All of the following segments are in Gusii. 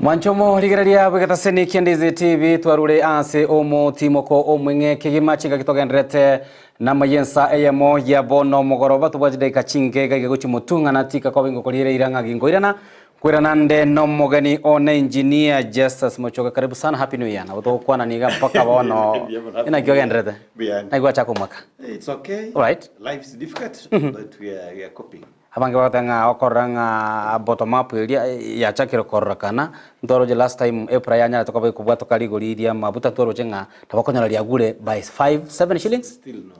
Mwanchomo rigereria bwegetaseni kia Ndizi TV twarure ase omotimoko omweng'e kegima chingaki togenderete namayensa eyemo ya bono mogoroba tobwate chidaika chinke iga iga gochia motung'ana tika koba ingokoriera ira ng'a ginkoirana Kwirana nde nomogeni one Engineer Justus Mochoge karibu sana happy new year nabo togokwana niga mpaka bono inaki ogenderete Mbuya. naki gwachaka omwaka It's okay. Alright. Life is difficult, but we are, we are coping. Abange bagoteba ng'a okorora ng'a bottom up eria yachakire kororekana ntwaroche last time EPRA yanyarete koba ekobwatoka rigori ria amabuta ntwaroche ng'a nabo okonyora riagure by 5 7 shillings Still no.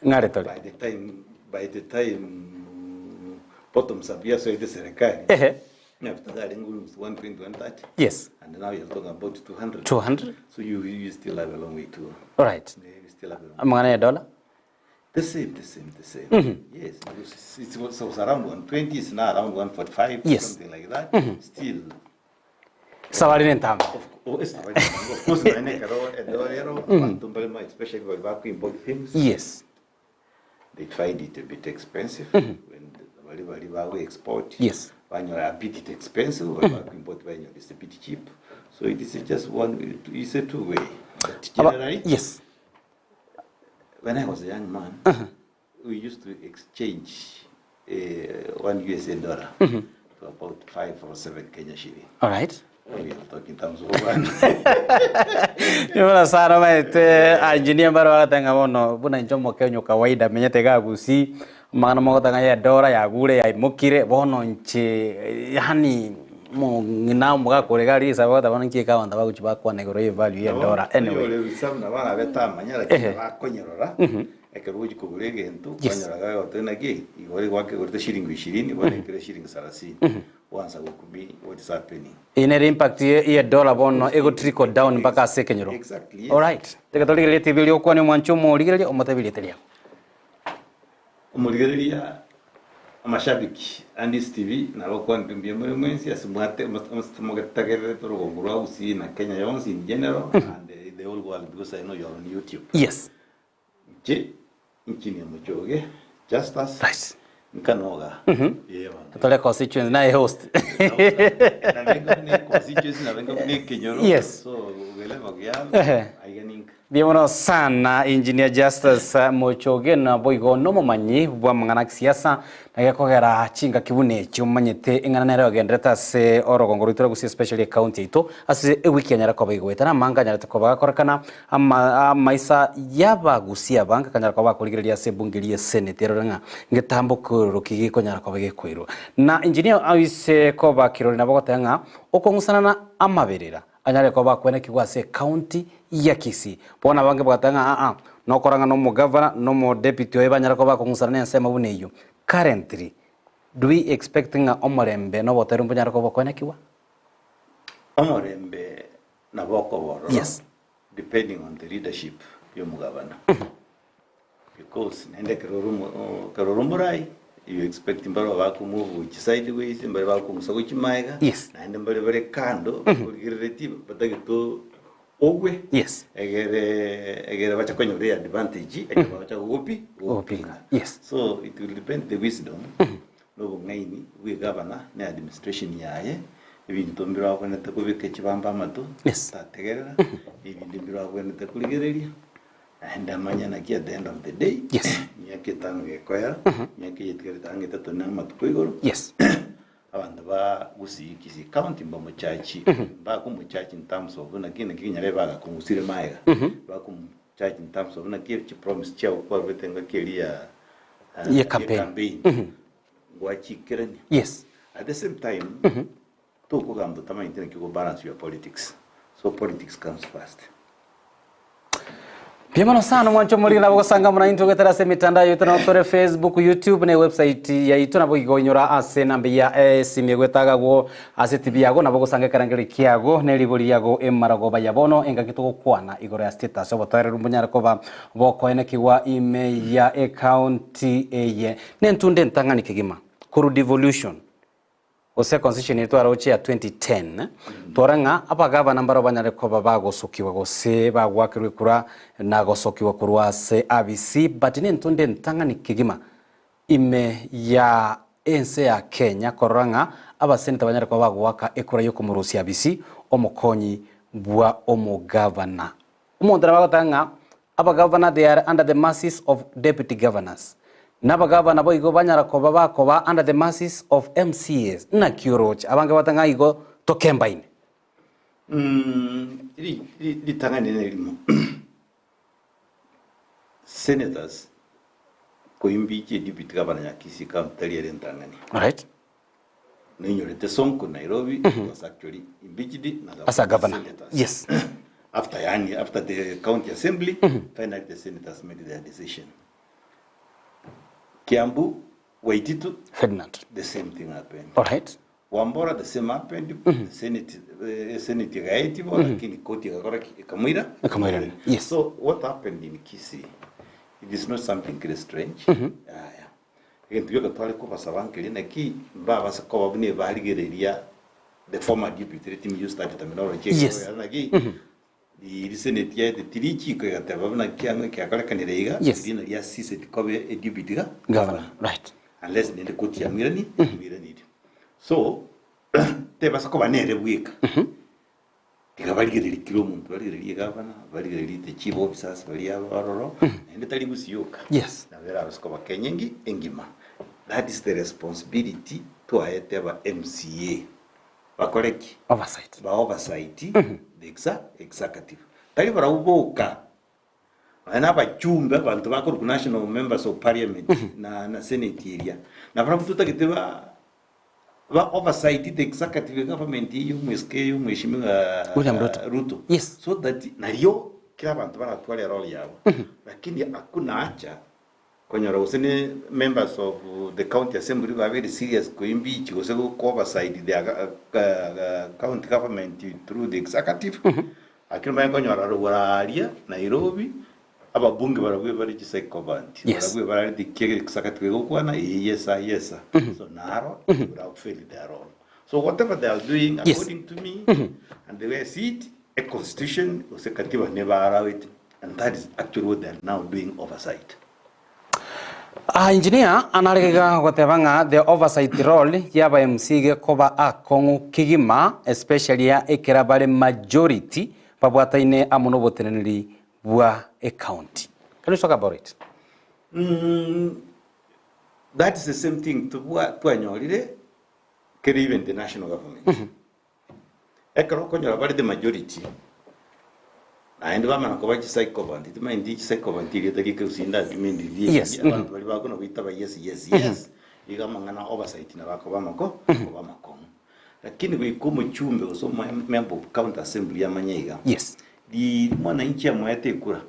Ng'are tore. By the time, by the time bottoms up yasoete serikali, Ehe. mafuta yarenge almost 120, 130. Yes. And now you're talking about 200. 200. So you, you still have a long way to go. Alright. Yeah, you still have a long Amang'ana ya dollar. The same, the same, the same. Yes, because it's, it was, it was around 120, it's now around 145, Yes. something like that. Still, Esabari nentambe. Of oh, esabari nentambe. Of course, naende ekero edola ero, abanto mbare ma especially baria bako import things, Yes. they find it a bit expensive when baria baria bago export, Yes. banyora a bit expensive, baria bako import banyora it's a bit cheap. So it is just one, it's a two way. But Aba- generally, Yes. when I was a young man, we used to exchange one USA dollar to about 5 or 7 Kenya shilling. All right. We are talking terms of one. Nibona sana maete engineer mbaro bagatanga bono buna inche omokenyo kawaida menyete iga Gusii amang'ana mogotanga ya edora yagure yaimokire bono inche yaani mong'ina omogaka iga risabe ogoteba bono nki eke abanto bagochia bakwana igoro ye value ye edora anyway. Oyore reserve nabo arabe tamanya lakini Ehe. bakonyerora Ekero ogochia kogora egento, Yes. kwanyora gagoteba naki igoro gwakegorete shilingi ishirini, bono ekero shilingi sarasini. Gwansa gokumia what is happening. Eye nere impact ye ye dollar bono ego trickle down mpaka ase ekenyoro. Exactly, yes. Alright. Reka torigererie TV eria okwane omwanche omorigereria omotebi erieta riago. Omorigereria amashabiki a Ndisi TV nabakwanire mbuya more mwensi ase mwate motagererete orogongo rwa Gusii na Kenya yonsi in general and the whole world because I know you are on YouTube. Yes. Inche nkinie mochoge Justus Right. nkanoga ee abanto. Tore constituency naye host. Nabenga buna constituency nabenga buna ekenyoro Yes. so ogele bagialo Ehe. aiga ninka. Mbuya mono sana Engineer Justus Mochoge naboigo nomomanyi bw'amang'ana a kisiasa na gekogera chingaki buna echi omanyete eng'ana nere ogenderete ase orogongo rwaito rwa Gusii especially ecounty yaito ase ewiki yanyare koba igoeta namange anyarete koba gakorekana Ama amaisa y'abagusia aba nkakanyara koba bakorigereria ase ebunge ri'eseneti erore ng'a ngetambo koiroro ki gekonyara koba gekoirwa. Na engineer oise koba kirori nabo goteba ng'a okong'usana na amaberera anyare koba akwenekigwa ase ecounty ya Kisii. Bono abange bagateba ng'a aa nokora ng'a nomogavana na omodeputy oye banyare koba bakong'usana na ensemo buna eyio. Currently do we expect ng'a omorembe na obotoereru mbonyare koba bokwenekigwa? Omorembe nabo okoba ororo Yes. depending on the leadership y'omogabana because naende ekero ore omo ekero ore omorai you expect mbare bakomove gochia sideways mbare bakomusa gochia maega Yes. naende mbare bare kando bakorigereretie batagete ogwe Yes. egere egere bache konyora eadvantage ekero bagocha gogopi Gogopinga. Yes. so it will depend the wisdom na obong'aini bw'egavana na administration yaye, ebinto mbire abwenerete kobeka chibamba amato, Yes. tategerera, ebinde mbire abwenerete korigereria, naende amanye naki at the end of the day, Yes. emiaka etano gekoera, emiaka eye etigarete ang'e etato na amatuko igoro, Yes. abanto ba Gusii Kisii County mbamochachi, mbakomochachi in terms of naki naki nyarebe bagakong'usire maega, bakomochachi in terms of naki chipromise chiabo kwarwete engaki eria ya Ye campaign. campaign gwachikerania Yes. at the same time tokogamba otamanyete naki ogo balance your politics so politics comes first Mbuya mono sana mwancho omoriri nabo gosanga muna intwe goetera ase emitandao yaito nabo tore Facebook, YouTube na ewebsite yaito nabo igo inyora ase enamba ya esimi egoeta agwo ase etibi yago nabo gosanga ekerengerio kiago na erigori riago emaragoba ya bono engaki togokwana igoro ya status obotoereru mbonyare koba Bokoenekigwa ime ya ecounty eye nentunda entang'ani kegima korwa devolution gose constitution eye twaroche ya 2010 twarora ng'a abagavana mbaro banyare koba bagosokigwa gose bagoakerwa ekura na gosokigwa korwa ase abc but nentunda entang'ani kegima ime ya. ense ya Kenya korora ng'a abaseneta banyare koba bagoaka ekura y'okomorusia abisi omokonyi bwa omogavana. Omonto nabo agoteba ng'a abagavana they are under the mercies of deputy governors. Na abagavana boigo banyara koba bakoba under the mercies of MCAs. Naki oroche? Abange bagoteba ng'a igo tokembaine. Ritang'ani nerimo, senators koimbichia deputy governor ya Kisii county tari ere entang'ani. Alright. Noinyorete Sonko Nairobi was actually impeached na As a governor. senators. Yes. After yani after the county assembly finally the senators made their decision. Kiambu Waititu Ferdinand. the same thing happened. Alright. Wambora the same happened, Senate, eh, Senate ekaetia bo, lakini koti ekakora ki? Ekamoira. Ekamoirana, yes. So what happened in Kisii, it is not something very strange. Yaya. Egento gioka tware kobasaba nkeria naki mbabase koba buna ebarigereria the former deputy, let me use that terminology, Yes. naki Riiri seneti yaete tirichiko egateba buna kiang'o ekiakorekanire iga, Yes. riina ria Sise tikobe eduputy ga Governor, right. unless nende koti yamwirani yamwiranirie. So tebasa koba nere bweka, tiga barigererie kera omonto, barigererie egavana, barigererie the chief officers baria baroro, naende tari gusii yoka. Yes. Nabo erabase koba Kenya engi engima. That is the responsibility twaete aba MCA. Bakore ki? Oversight. Ba oversight the exa executive. Tari barabwo boka, nonya na abachumbe abanto bakorokwa national members of parliament na na senate eria, nabarabwo totagete ba ba oversight the executive government eywo omwesike eye omweshimiwa William Ruto. Ruto. Yes. So that nario kera abanto baratware erole yabo. Lakini hakuna haja Konyora gose ne members of the county assembly babeire serious ko impeach gose ko oversight the county government through the executive, lakini omanye konyora rogoro aria Nairobi ababunge barabwo bare chisycophant, Yes. barabwo bararete ki executive egokwana ee yes sir, yes sir. So naro they would have failed their role. So whatever they are doing Yes. according to me and the way I see it, a constitution gose katiba nebarawete And that is actually what they are now doing oversight. Ah, engineer anaregega goteba ng'a the oversight role yaba MC gekoba akong'u kegima especially ya ekera bare majority babwataine amo noboteneneri bwa ecounty. Can you talk about it? Mm, that is the same thing tobwa twanyorire kere even the national government. Ekero okonyora bare the majority, naende bamanya koba chisycophant, timaeti chisycophant erieta ria ekegusii ndapime ndirie Yes, ebi, abanto baria bakona goitaba yes yes yes, iga amang'ana oversight nabo akoba amako akoba amakong'u. Lakini goika omochumbe gose omo member of county assembly amanye iga, Yes. riiri mwananchi amoete ekura,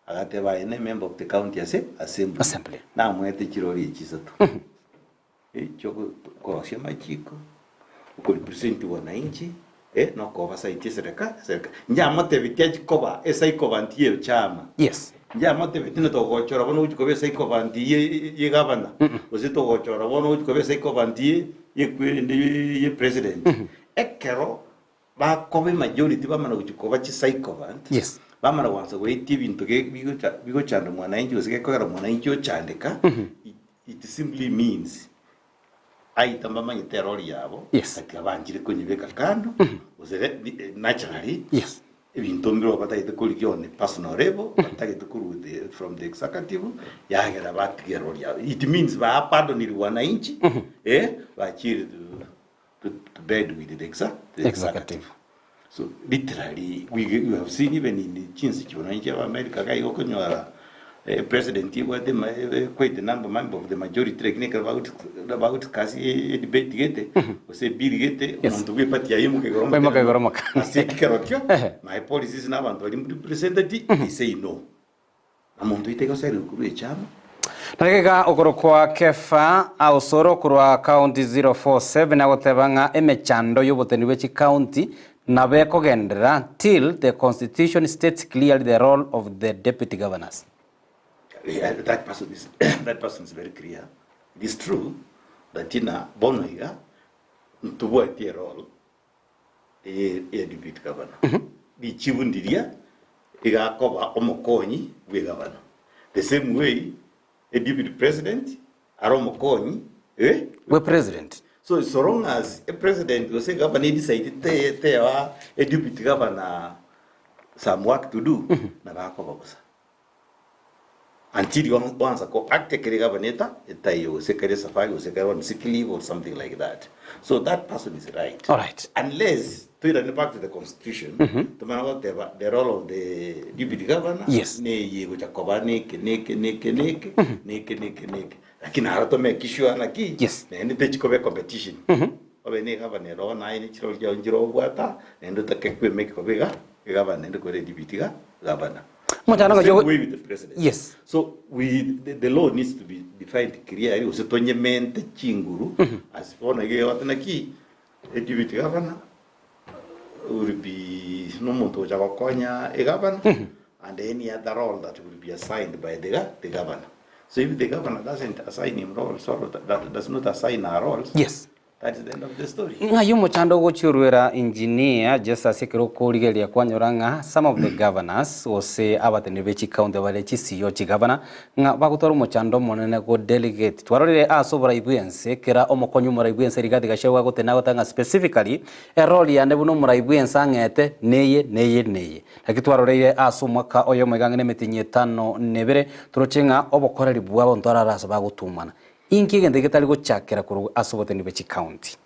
agateba aye ne member of the county ase assembly, Assembly. namoete chirori echi isato. Chi'okorosia amachiko, okorepresent wananchi, eh, na okoba oversight esereka esereka. Inche amotebetie achie koba esycophant ye echama. Yes. Inche amotebetie ng'a togochora bono ogochia koba esycophant ye ye gavana, gose togochora bono ogochia koba esycophant ye ye kwerende ye president. Ekero bakoba emajority bamana gochia koba chisycophant, Yes. bamana goansa goetia ebinto ge bigocha bigochanda mwananchi gose gekogera mwananchi ochandeka, it it simply means aita mbamanyete erori yabo, Yes. but abanchire konyebeka kando, gose re naturally, Yes. ebinto mbirobio batagete korigia on a personal level, batagete korwa the from the executive, yagera batiga erori yabo. It means ba abandonire wananchi, eh, bachire to to to bed with the exa the Executive. executive. So literally we, we have seen even in chinsi chiono chia America iga igo okonyora eh, president ebwate ma- eh, quite a number member of the majority lakini ekero bago bago discuss e debate gete gose ebill gete Yes. omonto bwe party yaye imoka igoro Oimoka igoro moka. ase ekero kio Ehe. my policies na abanto baria represented they say no Na monto oitaiga gose korwa echama. Na iga okorokwa Kefa Ausoro korwa county 047 agoteba ng'a emechando y'oboteni bwe chicounty nabo ekogenderera till the constitution states clearly the role of the deputy governors. Yeah, that person is that person is very clear. It is true that ina bono iga ntobwati erole eye ya deputy governor. Richibu ndiria iga akoba omokonyi bwe governor. The same way a deputy president are omokonyi eh, Bwe president. So so long as e president gose governor e decide te tewa e deputy governor some work to do nabo akoba bosa. Until oansa ko act ekere governor eta etaiyo gose ekere esafari gose ekere on sick leave or something like that. So that person is right. Alright. Unless toirane back to the constitution tomanye goteba the role of the deputy governor Yes. neye egocha koba neke neke neke neke neke neke neke. Lakini aro to make sure naki Yes. naende techikoba ecompetition obe ne egavana ero naye ne chirori chiao nchire obwata naende otake kwemeki koba iga egavana naende kore deputy ga gavana. Mochando The same ngochia go- way with the president. Yes. So we the, the law needs to be defined clearly gose tonyemente chinguru as bono iga egoteba naki e deputy governor will be nomonto ogocha gokonya egavana and any other role that will be assigned by the, the governor. So if the governor doesn't assign him roles or that does not assign her roles, Yes. that is the end of the story. Ng'ai omochando ogochiorwera engineer just ase ekero okorigereria kwanyora ng'a some of the governors gose abateneneri be chicounty bare chi CEO chigavana ng'a bagotwara omochando omonene go delegate. Twarorire ase oborai bwense kera omokonyi omorai bwense Rigathi Gachagua agotena agoteba ng'a specifically erole yane buna omorai bwense ang'ete neye neye neye. Naki twaroreire ase omwaka oyomo iga ang'e nemetienyi etano na ebere toroche ng'a obokoreri bw'abanto arare ase bagotumana. Inki egento getari gochakera korwa ase oboteneneri bwe chicounty?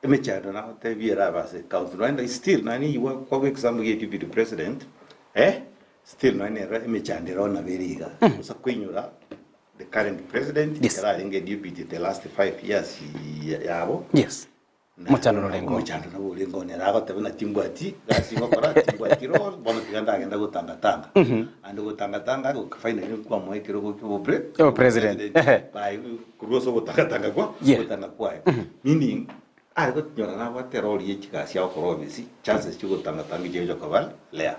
Emechando nagotebia erabe ase county nonya still nonya niigwa kwaba example gie deputy president eh, still nonya nere emechando ere nabo ere iga gose koinyora the current president Yes. ekero arenge deputy the last 5 years yabo Yes. Mochando norenge oo. Omochando nabo orenge oo nere agoteba ng'a timbwati gasi ngokora, timbwati role, bono tiga ndagenda gotangatanga. Ande gotangatanga goika finally nkwamoa ekerogo kia obopre Obopresident. Ehe. By korwa ase ogotangatanga kwa Yeah. gotanga kwaye. Meaning, are gonyora nabwate erole ye chigasi agokora obisi, chances chia ogotangatanga chiaye chikoba rare.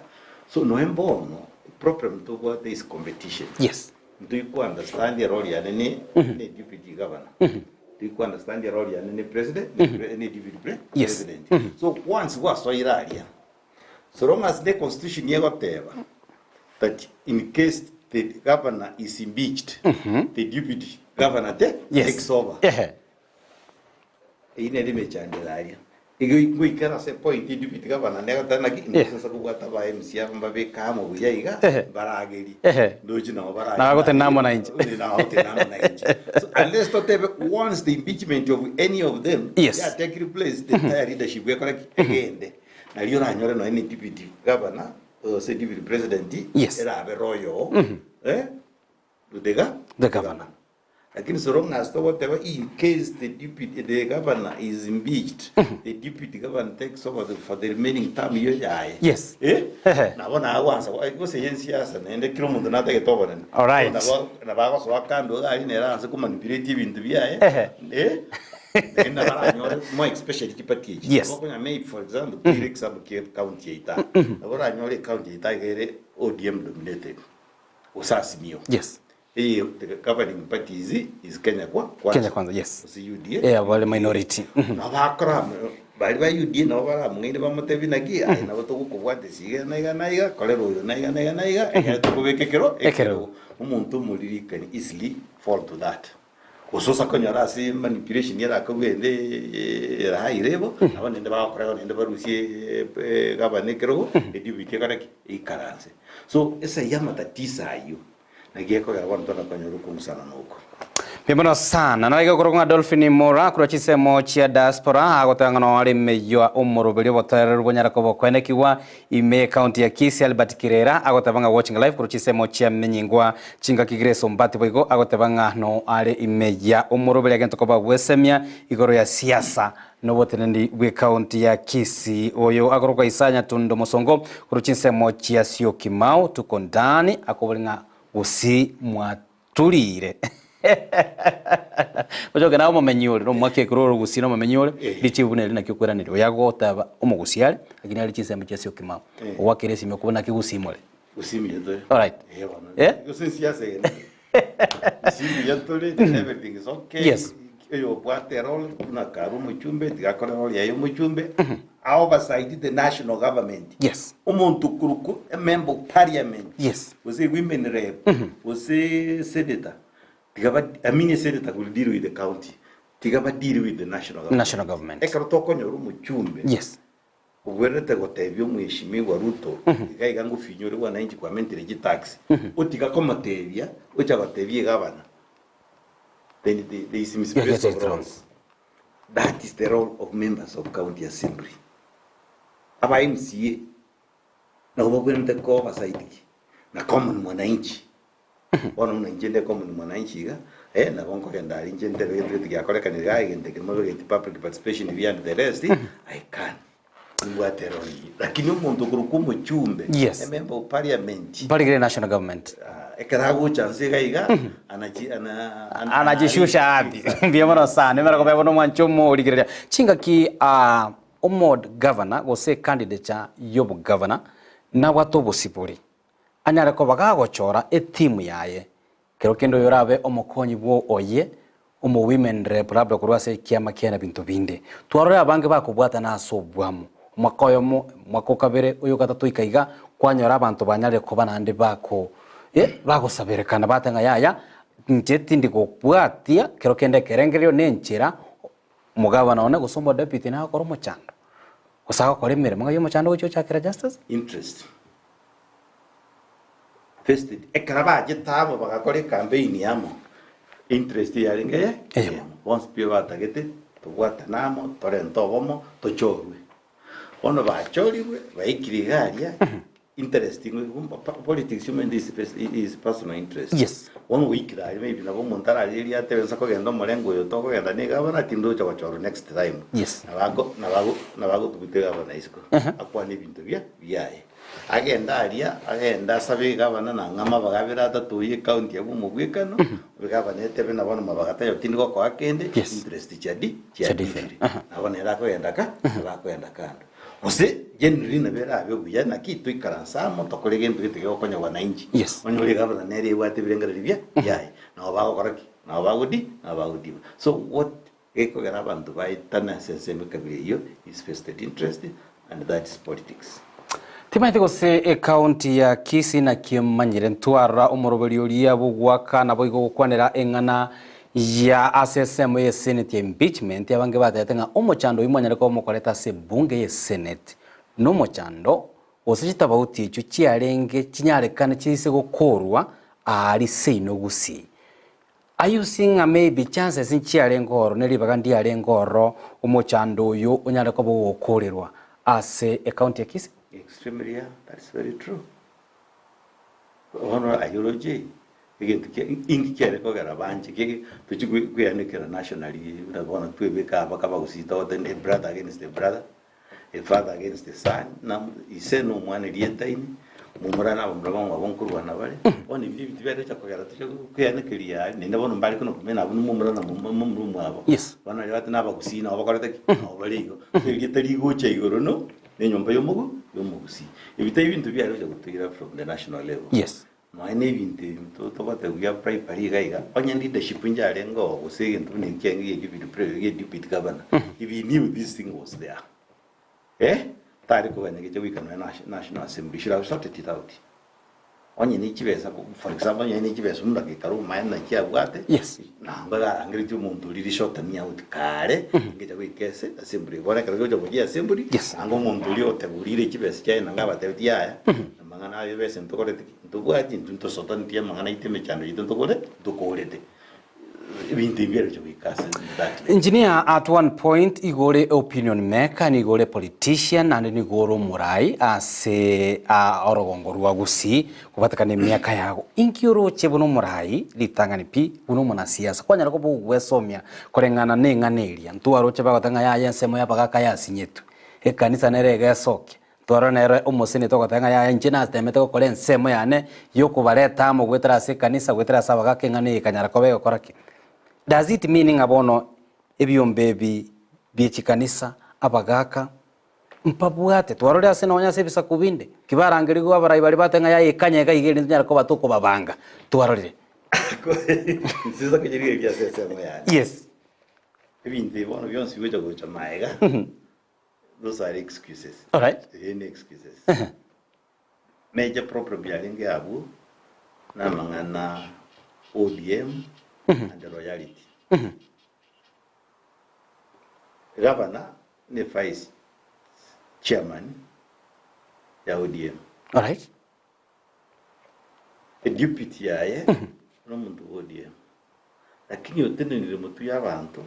So noe mbono, problem tobwate is competition. Yes. Ntoikwa understand erole yane ne ne deputy governor. Ntoikwa understand erole yane ne president ne pre- ne deputy pre Yes. president. So once gwasoire aria, so long as the constitution egoteba that in case the governor is impeached, the deputy governor te Yes. takes over. Ehe. Eyio nere emechando ere aria. Igo ngoikera ase epoint deputy governor negoteba naki Yeah. inche nsa kobwata aba MC aba mbabeke amo buya iga Ehe. mbaragerie. Ehe. Ndochi nabo barache. Nabo gotenena amo nainche. Nabo gotenena amo nainche. So unless totebe once the impeachment of any of them Yes. ya take place the entire leadership ekore ki? Egende. Nario oranyore nonya ne deputy governor gose deputy president Yes. erabe royal eh The ga- The governor. Lakini so long as togoteba in case the deputy the governor is impeached, the deputy governor takes over the, for the remaining term iyo yaye. Yes. Eh? Ehe. Nabo nagwansa gose ye siasa naende kila omonto natagete obonene. Alright. Nabo nabagosoa kando iga aria nere anse komanipulate ebinto biaye. Ehe. Eh? Naende nabaranyore more especially chipati echi. Yes. Okonya maybe for example, toire example kia county ya Itaga. Nabo oranyore county ya Itaga ere ODM dominated. Gose Azimio. Yes. Eye the governing party is, is Kenya kwa Kwanza. Kenya Kwanza, yes. Gose UDA. Eh, abare minority. Mhm. Nabo bakora amo, baria ba UDA nabo baramong'aine bamotebi naki aye nabo togokobwatesia iga na iga na iga, korera oyo na iga na iga na iga, ekero tokobeka ekero Ekero. Omonto omoriri can easily fall to that. Gose osa konyora ase manipulation erakogwe ende erahaire igo, nabo naende bagokora igo naende barusie egavana ekerogo, edebute ekore ki? Eikaranse. So, ase ayio amatatizo ayio, naki ekogera bono tona konyora okong'usana na oko. Mbuya mono sana. Naraiga okorokwa ng'a Dolphin Mora korwa chinsemo chia diaspora agoteba ng'a noo are meywa omoroberi obotoereru bonyare koba okoenekigwa Ime y'ecounty ya Kisii, Albert Kirera agoteba ng'a watching live korwa chinsemo chia Menyingwa, Chingaki Grace Ombati boigo agoteba ng'a no are ime ya omoroberi agento koba gwesemia igoro ya siasa na oboteneneri bw'ecounty ya Kisii. Oyo akorokwa Isaya Nyatundo Mosongo korwa chinsemo chia Syokimau tuko ndani akobori ng'a gusii mwaturire. Ochoke naye omomenyi ore, nomwake ekero ore gusii na omomenyi ore, Eh. richibu buna eri naki okoiraneria. Oyo agoteba omogusii are, lakini are chinsemo chia Syokimau. Eh. Ogwakera esimi okobua naki gusii more. Gusii mbuya tore. Alright. Eh, bono. Eh? Gose siasa eye. Gusii mbuya tore, everything is okay. Yes. Oyo obwate role buna kare omochumbe, tiga akore role yaye omochumbe. A oversight the national government. Yes. Omonto okorokwa a member of parliament. Yes. Gose women rep, gose senator. Tiga ba, I mean a senator will deal with the county, tiga ba deal with the national government. National government. Ekero tokonyora omochumbe Yes. obwenerete gotebia omweshimiwa Ruto iga iga ngofinyore wananchi kwamentire chitax, otiga komotebia ocha gotebia egavana then there is You misplace get of it wrong. roles. That is the role of members of county assembly. Aba MCA nabo babwenerete ko oversight ki na common mwananchi. Bono buna inche nde common mwananchi iga, eh, nabo nkogenda aria inche ntebe egento gete giakorekanire igaa, egento eke mobegeti public participation biya and the rest, I can. Nimbwate erori eyio. Lakini omonto okorokwa omochumbe, Yes. a member of parliament, Mbarigere national government. ah, ekero agocha nse iga iga, anachi ana ana Anajishusha api. Mbuya mono sana. Emere kobea bono omwancho omorigereria. Chingaki ah, omo governor gose ecandidature y'obogavana nabwate obosibore. Anyare koba gagochora etimu yaye, kero kende oyo orabe omokonyi bwo oye, omo women rep labda korwa ase ekiama kiaye na binto binde. Twarore abange bakobwatana ase obwamo, omwaka oyomo, omwaka okabere, oyo ogatato ika iga, kwanyora abanto banyarire koba naende bako eh bagosaberekana bateba ng'a yaya, inche tindi gokbwatia kero kende ekerengererio na enchera omogabana one gose omodeputy nagokora omochando, gose agokora emeremo ng'ai omochando ogochia ochakera Justus? Interest. Vested, ekero bachete amo bagakora ecampaign amo, interest yarenge eye Eyemo. Bonsi pi batagete tobwatane amo, torente obomo, tochorwe. Bono bachorigwe, baikire iga aria, interest politics human is is personal interest. Yes. Bono goikire aria maybe nabo omonto ararigereria atebe nsa kogenda omorengo oyo tokogenda na egavana tindocha gochorwa next time. Yes. Nabo nabo nabo agotuguta egavana isiko, akwane ebinto bia biaye. Agende aria, agende asabe egavana na ng'a amabaga abere atato oye ecounty abwo omobwekano, egavana etebe na bono mabaga taiyo tindi gokoa kende, Yes. interest chiadi Chiadifire. chiadifire. Na bono ere akogenda ka, nabo akoenda kando. Gose generally nabo erabe buya naki toikaranse amo tokore egento gete gegokonya wananchi. Yes. Onyore egavana nere ebwate ebirengererio bia biaye, nabo bagokora ki? Nabo bagodi nabo bagodiba. So what Gekogera abanto baetane ase ensemo ekabira eyio is vested interest and that is politics. Timanyeti gose ecounty ya Kisii naki emanyire ntwarora omoroberi oria bw'ogoaka naboigo gokwanera eng'ana ya ase esemo ye senate ya impeachment abange batebete ng'a omochando oyio mwanyare koba mokoreta ase ebunge ye senate nomochando gose chitabauti echio chiarenge chinyarekane chise gokorwa aari seino Gusii Ayio sing'a maybe chances nchiarenge ororo ne ribaga ndiarenge ororo omochando oyo onyare koba ogokorerwa ase ecounty ya Kisii? Extremely yeah, that's very true. Bono ayio oroche egento kia inki kiare kogera banche kege tochi kwe kweanekera nationally buna bono twebeka aba kabagusii togote a brother against a brother. A father against a son, na ise na omwana erieta-ime, momura na abamura bamwabo nkorwana bare. Bono ebi ebinto biarecha kogera toche kweanekeria aria, naende bono mbare kona komenya nabwo momura na momura omwabo. Yes. Bono aria bate na abagusii nabo bakorete ki? Nabo bare igo. So erieta rigocha igoro no, na enyomba ya omogu ya omogusii. Ebi tari ebinto biaregocha gotoira from the national level. Yes. Nonya na ebinto ebi togotebiwa bia bribery iga iga, onye leadership njarenge oo gose egento buna eki kiarenge gia deputy pre gia deputy governor, if he knew this thing was there, eh, tare koganya gecha goika nonya na national assembly, should have sorted it out. Onye ne chibesa for example onye ne chibesa omonto agaikara omomaene naki abwate, Yes. nangwa iga arangeretie omonto oria rishota me out kare, ngecha goika ase assembly. Bono ekero gocha gochia assembly, Yes. nangwa omonto oria otegurire chibesa chiaye nangwa abatebetie yaya, Amang'ana aye bese ntokorete ki? Ntobwati intwe ntosotaneti amang'ana aito emechando yaito ntokore ntokorete. Ebinto ebi biaroche goika ase that level. Engineer at one point igo ore opinion maker nigo ore politician naende nigo ore omorai ase orogongo rwa Gusii kobatekana emiaka yago. Inki oroche buna omorai ritang'ani pi buna omonasiasa kwanyara koba ogwesomia koreng'ana na eng'ana eria ntwaroche bagoteba ng'a yaya ensemo y'abagaka yasinyetwe ekanisa nere egesokia Twarora nere omosenete ogoteba ng'a yaya inche natemete gokora ensemo yane y'okobareta amo goetera ase ekanisa, goetera ase abagaka eng'ana eye ekanyara koba egokora ki? Does it mean ng'a bono ebiombe ebi bie chikanisa, abagaka, mbabwate? Twarorire ase nonya ase ebisaku binde, kibarangerigwe abarai baria bateba ng'a yaya ekanya iga iga erinde tonyare koba tokobabanga. Twarorire. Nsinsa kochirigereria ase ensemo yane. Yes. Ebinto ebi bono bionsi bigocha gocha maega. Those are excuses. Alright. Eeh ne excuses. Major problem yarenge abwo namang'ana ODM and loyalty. Gavana ne vice chairman ya ODM. Alright. Eduputy yaye nomonto bwa ODM. Lakini otenenire motwe y'abanto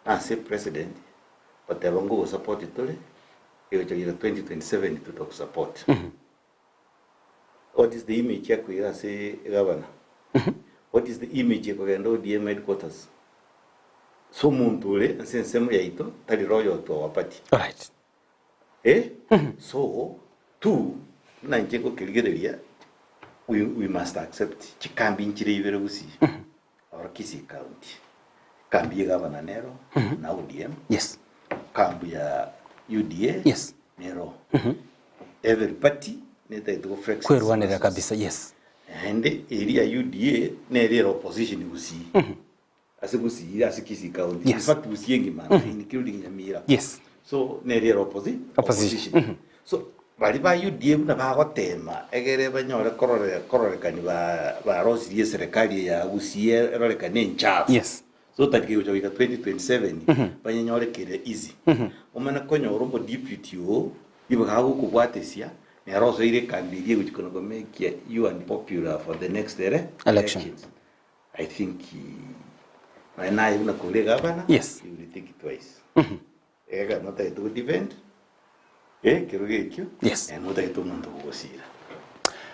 ase president goteba ngogosupport tore egocha goika 2027 totagosupport. What is the image akoira ase gavana? What is the image ekogenda ODM headquarters? So omonto ore ase ensemo yaito tari loyal to our party. Alright. Eh? So, two, buna inche ngokerigereria, we, we must accept chikambi nchire ibere gusii or Kisii County. Kambi ya gavana nero na ODM, Yes. kambi ya UDA Yes. nero. Every party netagete go flex its Kwerwanera muscles. kabisa. Yes. Naende eria ya UDA nere ere opposition gusii. Ase Gusii, ase Kisii County. Yes. In fact, Gusii engima, including Nyamira. Yes. So, nere ere opposi- Opposition. opposition. So, baria ba UDA buna bagotema egere banyore korore kororekani ba barosirie eserekari eye ya Gusii erorekane enchafu. Yes. So that kegocha goika 2027 banyenyore kere easy. Omana konyora omo deputy oo igo gagokobwatesia nere osoire ekambi eria egochi kona komake you unpopular for the next ere Election. elections. I think nonya naye buna kore egavana Yes. you will think twice. Egekero notagete go defend eh kerogo ekio Yes. naende notagete omonto ogogosira.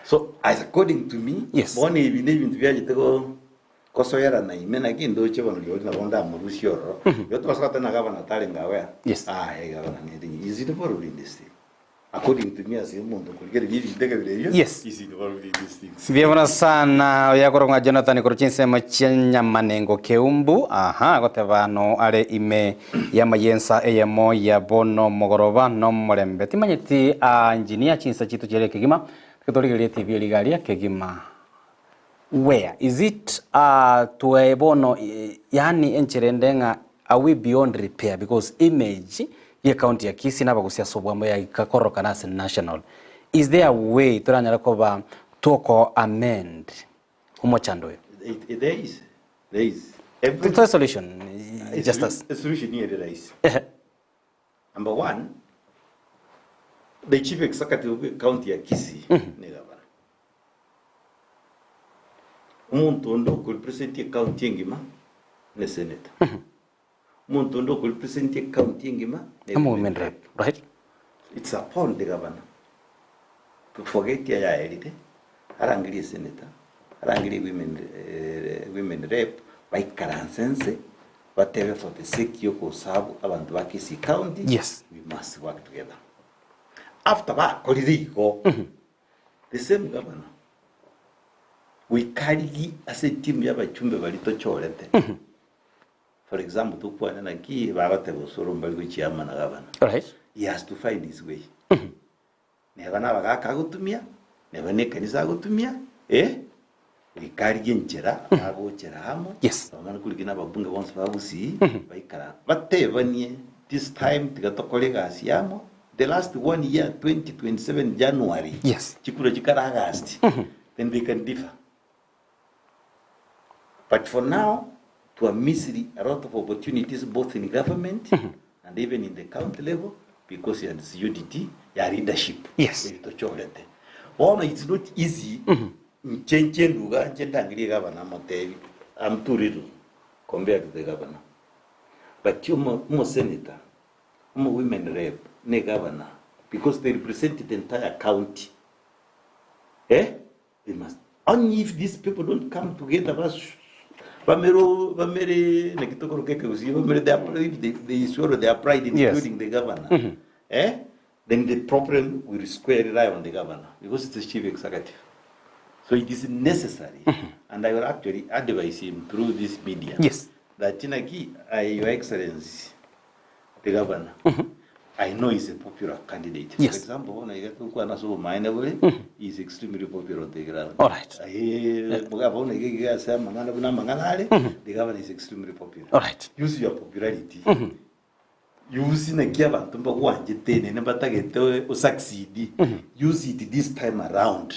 So as according to me Yes. bono ebi na ebinto biachete go gosoerana ime naki ndoche bono rirorio nabo ndamorusie ororo. Igo tobasa goteba ng'a gavana tarenge aware Yes. aye egavana nere is involved in this thing. According to me ase omonto okorigereria ebinto ekebira ebio, Yes. is involved in these things. Mbuya mono sana oyo akorokwa ng'a Jonathan korwa chinsemo chia Nyamanengo Keumbu, aha, agoteba no are ime y'amayensa eyemo ya bono mogoroba nomorembe. Timanyeti aa engineer chinsa chiito chiaria kegima, tiga torigererie TV eria iga aria kegima. Where is it uh, twe bono yaani enchera ende ng'a are we beyond repair because image ye county ya Kisii na abagusia ase obwamo yaika kororokana ase national. Is there a way toranyare koba toko amend omochando oyo? It, it, there is. There is. Every, Toe solution a just solu- us. a solution here rahisi. Ehe. Number one, the chief executive of county ya Kisii ni gavana. Omonto onde okorepresent ecounty engima ne senator. Omonto onde okorepresent ecounty engima ne Amo women rep, right? It's upon the governor to forget ayaerire, arangerie senator, arangerie women, eh, women rep, baikaranse nse, batebe for the sake yokosabu abanto ba Kisii County, Yes. we must work together. After bakorire igo, The same governor goika rigiya ase etimu y'abachumbe baria tochorete. For example, tokwane naki bagoteba Osoro mbari gochia amo na gavana. Alright. He has to find his way. Neba na abagaka agotumia, neba na ekanisa agotumia, eh, goika rigiya enchera bagochera amo, Yes. bamane korigia na ababunge bonsi ba Gusii, baikara batebanie this time tiga tokore egasi amo, The last one year 2027 January Yes. chikura chikare August then they can differ but for now to are missing a lot of opportunities both in government and even in the county level because ya disunity ya leadership Yes. eri tochorete bono it's not easy nche nche nduga nche ndangerie gavana amotebi I'm too little compared to the governor but omo omo senator Omo women rep ne governor because they represent the entire county eh they must only if these people don't come together bas bamere bamere naki tokoroka ekegusii bamere their if they, they swallow their pride Yes. including the governor eh then the problem will squarely lie on the governor because it's the chief executive so it is necessary and i will actually advise him through this media Yes. that naki I, your excellency the governor I know he's a popular candidate. Yes. For example, bono iga tokwana ase obomaene bore, he is extremely popular on the ground. Alright. Aye, boga bono iga iga ase amang'ana buna amang'ana are, the governor is extremely popular. Alright. Use your popularity. Use naki abanto mbagwanchete nene mbatagete o succeed. Use it this time around.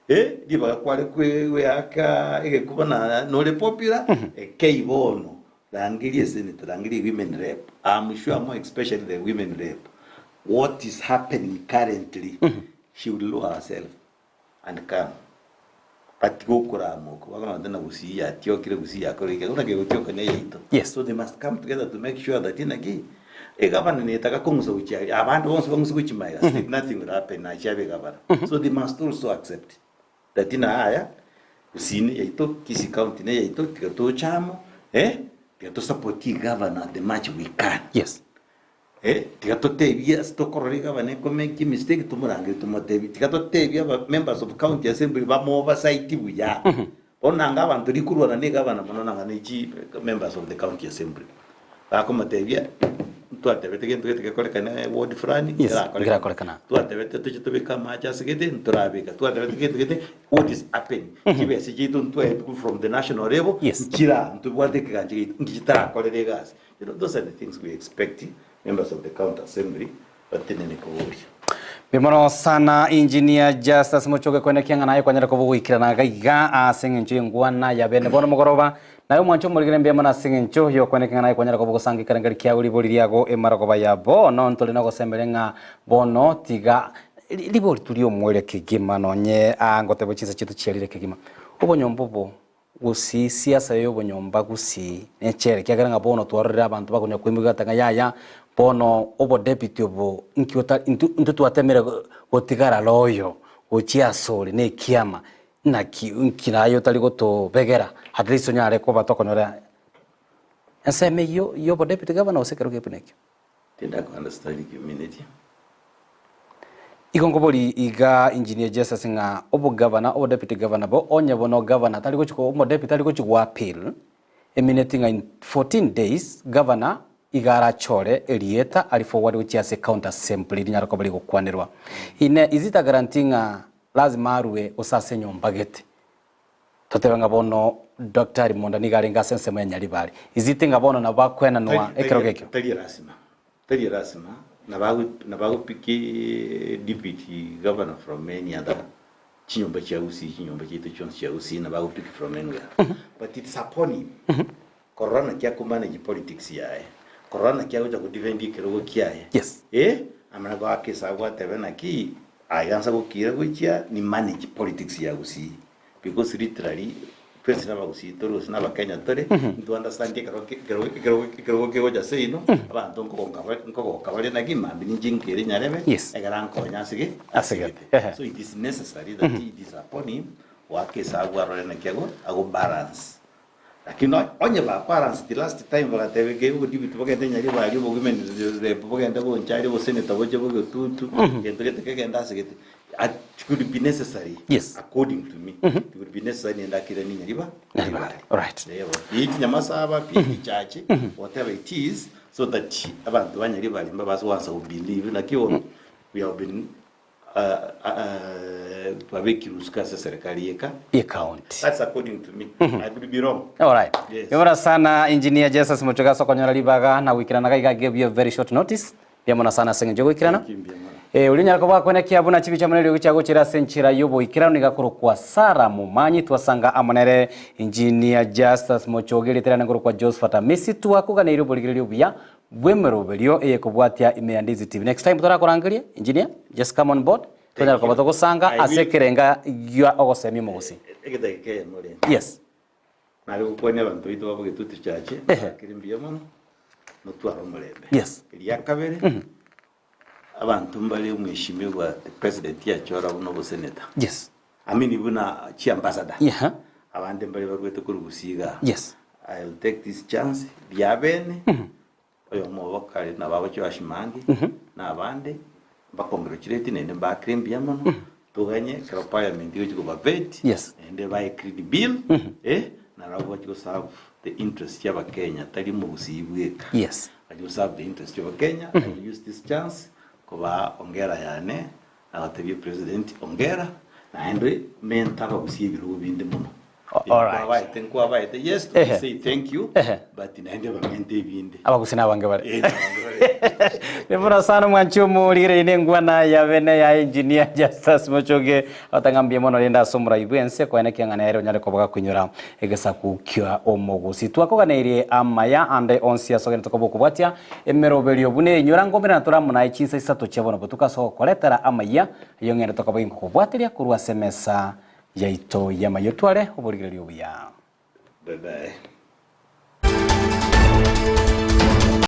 Eh, ribaga kware kweaka egekuba na nore popular, ekei bono rangeria eseneta, rangeria women rep, I'm sure more especially the women rep, what is happening currently, she will lower herself and come. Batige okorama oko, bakona na gusii yatiokire, gusii yakorire iki, buna kegotioka ne eyaito. Yes. So they must come together to make sure that inaki, egavana netaka kong'usa gochia aria, abande bonsi bang'use gochia magega, still nothing will happen nachia abe egavana. So they must also accept that ng'a yaya, gusii ne yaito, Kisii county ne yaito, tiga toche amo, eh, tiga to support egavana the much we can. Yes. Eh, tiga totebie ase tokorora egavana ekomake emistake tomorangere tomotebie, tiga totebie aba members of county assembly bamo oversight buya. Bono nanga abanto rikorwana na egavana mono nanga ne chi members of the county assembly. Bakomotebia, ntwatebete gento gete gekorekane ward fulani, Yes, nkerakorekana. nkerakorekana. Twatebete toche tobeke amache ase gete, ntorabeka. Twatebete gento gete, what is happening? Chibesa chiaito ntwaetwe from the national level, Yes. nchira ntobwate ekegancha giaito, nki chitarakorera egasi. You know, those are the things we expect members of the county assembly batenene koboria. Mbuya mono sana Engineer Justus Muchoge kwene kiang'a naye kwanyara koba ogoikerana iga iga ase eng'encho y'engwana ya bene bono mogoroba. Naye omwancho omorigere mbuya mono ase eng'encho y'okwene kiang'a naye kwanyara koba ogosanga ekerengeri kiago ribori riago emarogoba ya bono ntore nogosemeria ng'a bono tiga ribori turi omoerio kegima nonye aa ngoteba chinsa chiaito chiarire kegima. Obonyomba obo Gusii, siasa y'obonyomba Gusii nechere, ekiagera ng'a bono twarorire abanto bakonya koimokia ng'a yaya, bono obodepute obo inki ota intwe intwe twatemire gotigara loyal gochia asore na ekiama, naki inki naye otari gotobegera at least onyare koba tokonyora ensemo eyio ya obodeputy governor gose ekero buna ekio. Tindako understand ekio ominetie. Igo nkobori iga Engineer Jesus ng'a obogavana, obodeputy governor bo onye bono governor tari gochi ko omodeputy tari gochi go appeal, emineti ng'a in 14 days governor iga arachore erieta ari forward gochia ase county assembly rinyare koba rigokwanerwa. Inee is it a guarantee ng'a lazima arwe gose ase enyomba gete? Totebe ng'a bono Daktari Monda nigo arenge ase ensemo ya Nyaribari. Is it ng'a bono nabo bakwenanwa ekerogo ekio? Tari erasima, tari erasima, nabagopiki deputy governor from any other chinyomba chia Gusii, chinyomba chiaito chionsi chia Gusii nabagopiki from anywhere. But it's upon him korora naki akomanage politics yaye, korora naki agocha kodefend ekerogo kiaye. Yes. Eh, amana goaka esabu atebe naki aye ansa gokira gochia ni manage politics ya Gusii. Because literally twensi na abagusii tore gose na abakenya tore, nto understand ekero ki ekero ekero ekerogo kegocha seino, abanto nkogonka bare nkogoka bare naki mambia ninche nkere nyarebe, Yes. ekero ankonya ase ge Ase gete. Ehe. So it is necessary that it is upon him goaka esabu arore naki ago ago balance. Lakini onye ba balance the last time bagateba eke obodibiti bogende Nyaribari obowomen rep bogende Bonchari obosenator boche bogetutu egento gete kegende ase gete it could be necessary Yes. according to me it could be necessary nende akiranie Nyariba Nyaribari, alright. Eeh be it Nyamasaba be it Chache whatever it is so that abanto ba Nyaribari mbabase goansa go believe naki bono we have been Babekirwe isiko ase eserekari y'eka. Y'ekaunti. That's according to me. I could be wrong. Alright. Yes. Yobora sana engineer Jesus Muchoge ase okonyora ribaga na goikerana iga iga give you a very short notice. Mbuya mono sana ase eng'encho yogoikerana. Thank you, mbuya mono. Eh, oria onyare koba akwenekia buna chibicha amo neriogi chiagochera ase enchera y'oboikeranu nigo akorokwa Sarah Momanyi twasanga amo nere engineer Justus Mochoge erieta riane nkorokwa Josephat Amisi twakoganeirie oborigereria obuya bw'emeroberio eyekobwatia ime ya Ndizi TV. Next time torakorangerie, engineer, just come on board, tonyare koba togosanga I ase will. ekerenga gia ogosemia omogusii. Egedageka eyemo rende. Yes. Nare gokwania abanto baito ba Bogetutu Church, Ehe. mbakire mbuya mono, motware omorembe. Yes. Eria kabere, abanto mbare omweshimiwa the president yachora buna obosenator. Yes. I mean buna chiambassador. Yeah. Abande mbare barwete korwa Gusii igaa. Yes. I'll take this chance, riabene, oyomo obo kare nabo agochia Ashimangi, na abande, mbacongratulate naende mbakire mbuya mono, toganye ekero parliament egochia koba vet, Yes. naende bae clean bill, eh, narobwo bachi goserve the interest chia abakenya, tari omogusii bweka. Yes. Bachi goserve the interest chia abakenya, I will use this chance kobaa hongera yane, Agatebia president, Ongera, naende menta abagusie ebirogo binde mono. Alright. Nkwabaete nkwabaete yes to Ehe. say thank you Ehe. but naende bamente ebinde. Abagusii nabange bare. Eh, nabange bare. Nibuna sana omwanchi omorigereria na engwana ya bene ya engineer Justus Mochoge agotanga mbuya mono rende ase omorai bwense koene kiang'ana ere onyare koba gakoinyora egesaku kia omogusii. Twakoganeirie amaya ande onsi ase ogenderete koba okobwatia emeroberio buna eyinyora ngomerana tore amo naye chinsa isato chia bono botuko ase ogokoretera amayia ayio ng'ende tokoba ginkokobwateria korwa ase emesa yaito y'amayio. Tware oborigereria obuya. Bye bye.